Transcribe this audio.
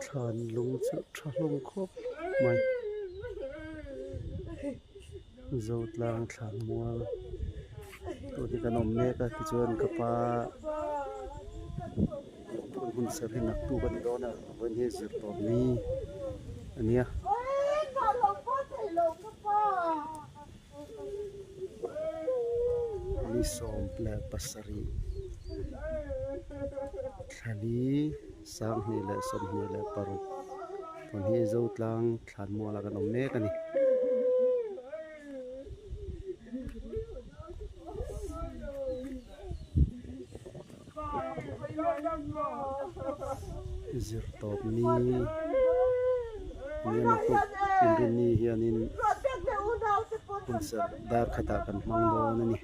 Thlan lung chu tha hlawm khawp mai Zotlang thlan mual tun hi kan awm mek a tichuan ka pa tun hun serh hi naktuk a ni dawn a vawiin hi zir tawp ni a nia. Ni 17 thlali 2026 tun hi Zotlang thlanmual ah kan awm mek a ni. Zir tawp ni nia naktuk inrinni hianin hunserh dar khatah kan hmang dawn a ni.